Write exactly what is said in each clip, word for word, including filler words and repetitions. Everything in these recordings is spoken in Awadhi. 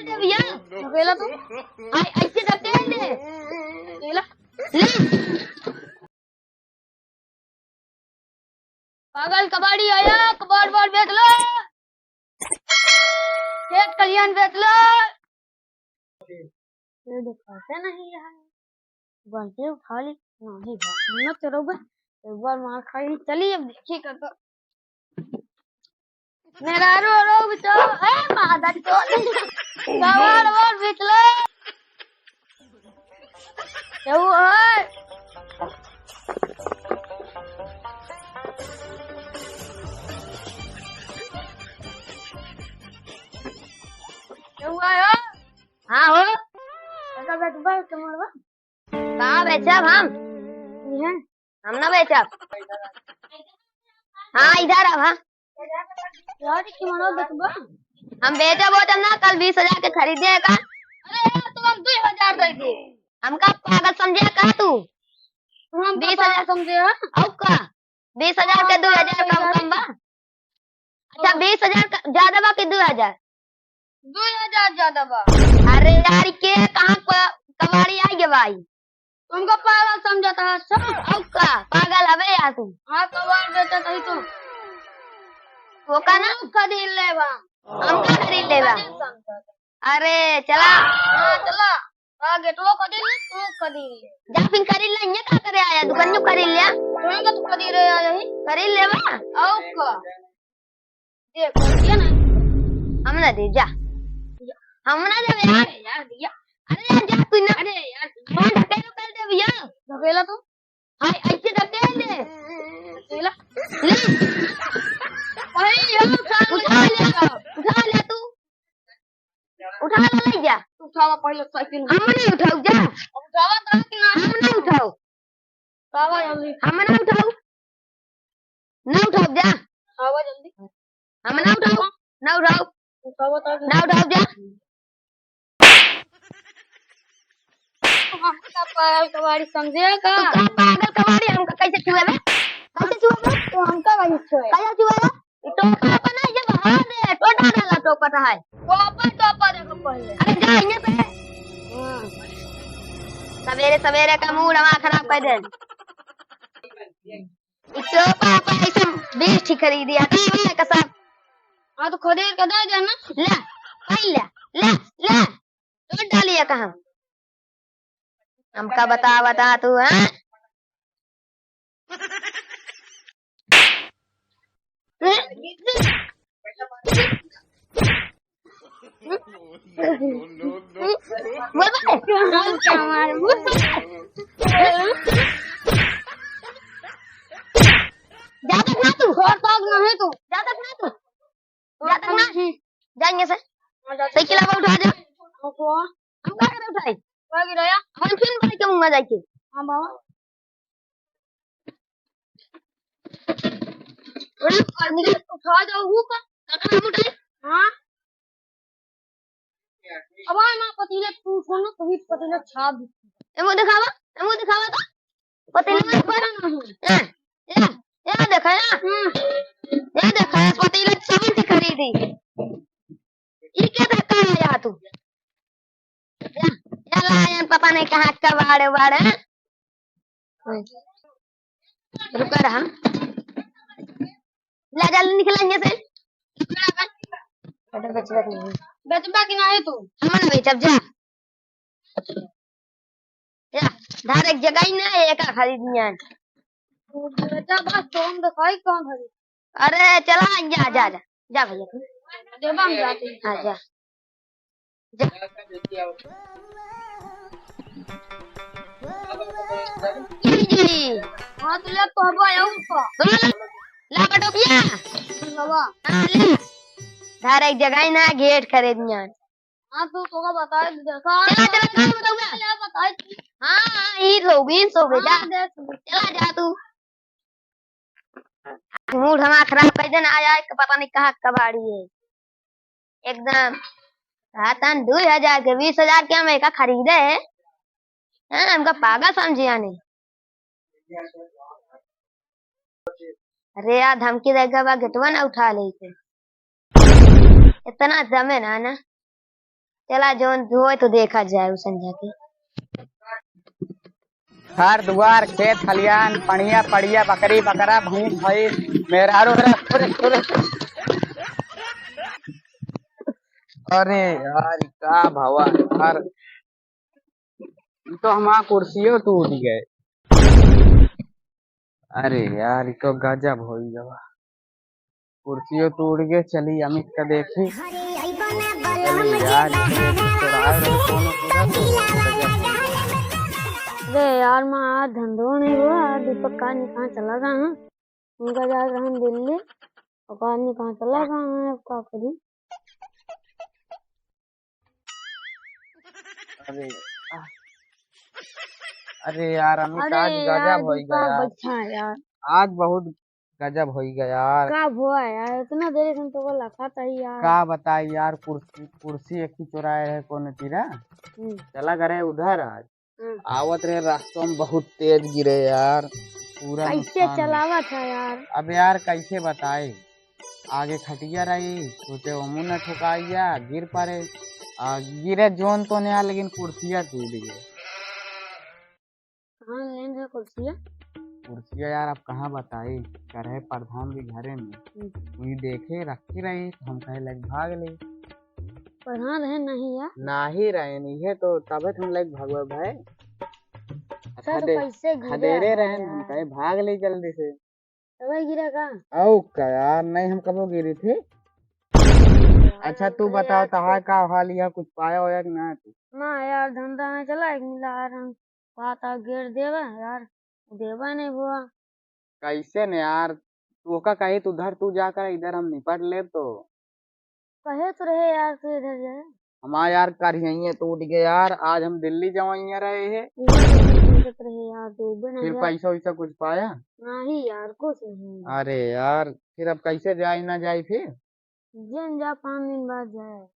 दे भैया। ढकेला तू। आई, ऐसे ढकेल दे। ढकेला। ले। पागल कबाड़ी आया, कबाड़ बाड़ बेच लो। खेत खलिहान बेच लो। ये दिखाते नहीं है। बाल्टी उठा ली, नहीं है। हिम्मत करो बे। एक बार मार खाई, चली अब देखी का तो। मेहरारू रो बिचो, ए मादा चोद। कबाड़ बाड़ बेच लो। केहू है? केहू है हो? हाँ हो। अच्छा, बेचबा के मोड़बा? का बेचब हम? इहे। हम ना बेचब। हाँ, इधर अब, हाँ। यार, कि मनो बेचबा? हम बेचब, बेचब ना, कल बीस हजार के खरीदे है का? अरे यार, तुम हम दुई हजार दे दे। हमका पागल समझे का तू? हम बीस हजार पागल समझे, हाँ? अउ का? बीस हजार के हाँ, दुई हजार कम, यार। कम बा? अच्छा, हाँ। बीस हजार का ज्यादा बा कि दुई हजार? दुई हजार ज्यादा बा। अरे यार, के कहाँ प-, कबाड़ी आई गे भाई? तुमका पागल समझत है सब। अउ का, पागल हवे यार तू। हाँ, कबाड़ बेचत है तू। वो का ना? तू खरीद लेबा। हम का खरीद लेबा? खरीद समझत। अरे चला। हाँ, चला। हाँ, गेटवा खरीद ले, तू खरीद ले। जा फिर खरीद ले, ये का करे आया? दुकान में खरीद ले। कौन का तू खरीद रहे आया ही? खरीद लेबा। अउ का? देख, दिया ना। हम ना दे, जा। हम ना देबे यार। अरे यार, दिया। अरे यार, जा तू ना। अरे यार। कौन ढकेलू कर दे भैया? ढकेला तू। हाय, ऐसे ढकेल दे। ढकेला। ले। अरे यार, उठा ले। उठा ले, उठा ले तू। उठा ले, ले जा। उठावा पहले साइकिल। हम नहीं उठाऊ, जा। उठावा तो कि ना? हम नहीं उठाऊ। उठावा जल्दी। हम ना उठाऊ। ना उठाऊ, जा। उठावा जल्दी। हम ना उठाऊ, ना उठाऊ। उठावा तो कि ना उठाऊ, जा। हमका पागल कबाड़ी समझे का? तू का पागल कबाड़ी, हमका कैसे छुएबे? कैसे छुएबे? तो हमका कैसे छुए? कैसे छुएबे? ई टोपा अपन है, ये बहा दे, टोटा डाला टोपा तो है। टोपा, टोपा देखो पहले। अरे जा, इन्हें पे। हाँ। सवेरे, सवेरे का मूड हमारा खराब कर दे। ई टोपा, टोपा ऐसे बीस ठी खरीदी है, ठीक है, कसम। हाँ, तो खरीद के दे देना। ले, पहन ले, ले, ले। टोट डालिए कहाँ? हमका बता, बता तू, हैं? बोल बे। ज्यादा ना तू। और तो नहीं तू। ज्यादा ना तू। जा तक ना। हम्म। जाएंगे से। हाँ, जा। साइकिल अब उठा जा। उठवा। हम का करे उठाई? का गिराया? हम फिर भाई के मुंह में जाके। हाँ, बाबा। अरे, आदमी उठा जाओ, वो का? काका, हम उठाई? हाँ। अब आए ना पतीले, तू उठो ना, तभी पतीले छाप दी। एमो दिखावा, एमो दिखावा तो। पतीले में पर, ए, ए, ए देखा ना। हम्म। ए देखा, पतीले चावल के खरीदी। ई के धक्का है यहाँ तू? ए, ए लायन पता नहीं कहाँ का बाड़े, बाड़े। रुका रहा। ला, जल्दी निकल यहाँ से। बेटा, बेचबा कि नहीं? बेचबा कि नहीं तू? हम ना बेचब, जा। जा, धार एक जगह ही ना है, एका खरीदनी है। बेटा, बस तुम दिखाई कौन खरीद? अरे, चला, जा, जा, जा। जा भैया, तू। देबा हम जाते हैं। हाँ, जा। जा। जी, जी। हाँ, तो ले, तो हवा आया ऊपर। ला, ला, ला, बटोकिया। हवा। हाँ, ले। धार एक जगह ही ना, गेट खरीदनी है। हाँ, तू तो का बताए, देखा। चला, चला, चला, बताऊंगा। ले, बताए। हाँ, हाँ, ई लोग, इन सब, हाँ, जा। देख। चला, जा तू। मूड हमारा खराब कर देना, आया है, पता नहीं कहाँ कबाड़ी है। एकदम। कहा था, दुई हजार के, बीस हजार के हम एका खरीदे है। हाँ, हमका पागल समझे यानी। अरे यार, धमकी देगा बा, गेटवा ना उठा ले के। इतना दमे ना, ना। चला, जौन होए तो देखा जाए उ संझा के। घर दुआर, खेत खलियान, पनिया पड़िया, बकरी बकरा, भैंस भैंस, मेहरारू मेहरा-, अरे, अरे, अरे यार, ई का भवा यार, ई तो हमार कुर्सियो टूट गए। अरे यार, ई तो गजब होई गवा। कुर्सियो टूट गए। चली अमित का देखी। चली यार, ई तो चोराए रहे कोनो पूरा तो। अरे यार, मैं आज धंधो नहीं हुआ, दीपक का नहीं कहाँ चला गया है। उनका जा रहा हम दिल्ली, और का नहीं कहाँ चला गया है, अब का करी? अरे, आ, अरे यार, अमित, अरे आज यार, गजब होई गया यार। बैठा यार। आज बहुत गजब होई गया यार। का हुआ यार? इतना देर से हम तो लखा था ही यार। का बताई यार, कुर्सी, कुर्सी एक ही चोराए रहे कोनो तीरा। हम्म। चला गए उधर आज। हम्म। आवत रहे रास्ता में बहुत तेज गिरे यार, पूरा कैसे नुकसान हो चलावत है यार? अब यार कैसे बताए, आगे खटिया रही, सोचे ओमू न ठोकाइया, गिर पड़े। आ, गिरे जोन तो नहीं, लेकिन कुर्सिया टूट गए। कहाँ लेन है कुर्सिया? कुर्सिया यार, अब कहाँ बताई, करे प्रधान भी घरे में। हम्म। वही देखे रखी रही, तो हम कहे लग भाग ले। प्रधान रहे नहीं यार? नाही रहे, नहीं है तो तबे तो हम लग भागवे भाई। अच्छा, तो खदे-, कैसे गिरे खदेरे है रहे, यार? हम कहे भाग ले जल्दी से। तबे गिरा का? औ का यार, नहीं हम कबो गिरी थी। अच्छा, तू बताओ, तहार का हाल, यहाँ कुछ पाया होया कि ना तू? ना यार, धंधा में चला एक मिला यार, हम बात आ गिर देवे यार, देवे नहीं हुआ। कैसे ने यार, तू ओका कही तू धर, तू जाकर इधर हम निपट लेब तो। कहे तो रहे यार, तू इधर जाए। हमार यार करिहइये टूट गए यार, आज हम दिल्ली जवाइया रहे हैं। इधर सोचत रहे यार, तू भी नहीं फिर यार। पैसा वैसा कुछ पाया? नहीं यार, कुछ नहीं। अरे यार, फिर अब कैसे जाए ना जाए फिर? जन जा, पाँच दिन बाद जाए।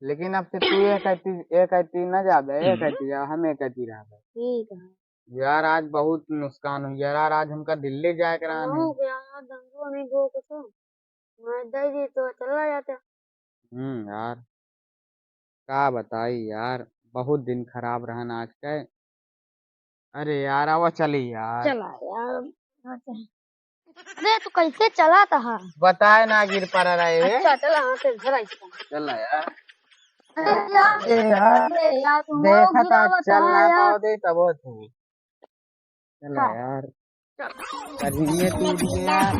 लेकिन अब से तू एक अति, एक अति ना जाबे, एक हम्म। अति जा, हम एक अति रहबे। ठीक है। यार, आज बहुत नुकसान हुई यार, आज हमका दिल्ली जाए के रहन है। हो गया यार, धंधो नहीं गो कुछ। मैं दे दी तो चला जाता। हम्म यार, का बताई यार, बहुत दिन खराब रहन आज के। अरे यार, आवा चली यार। चला यार, आवा चली। अरे, तू कैसे चला था? बताए ना, गिर पड़ा रहे। अच्छा, चला, हाँ, चल, जरा इसको। चला यार। अरे यार, अरे यार, तू देखा था, गिरावत चल ना यार। पाओ दे, तब हो तू। चला हाँ। यार। चल। अरे, ये टूट गया।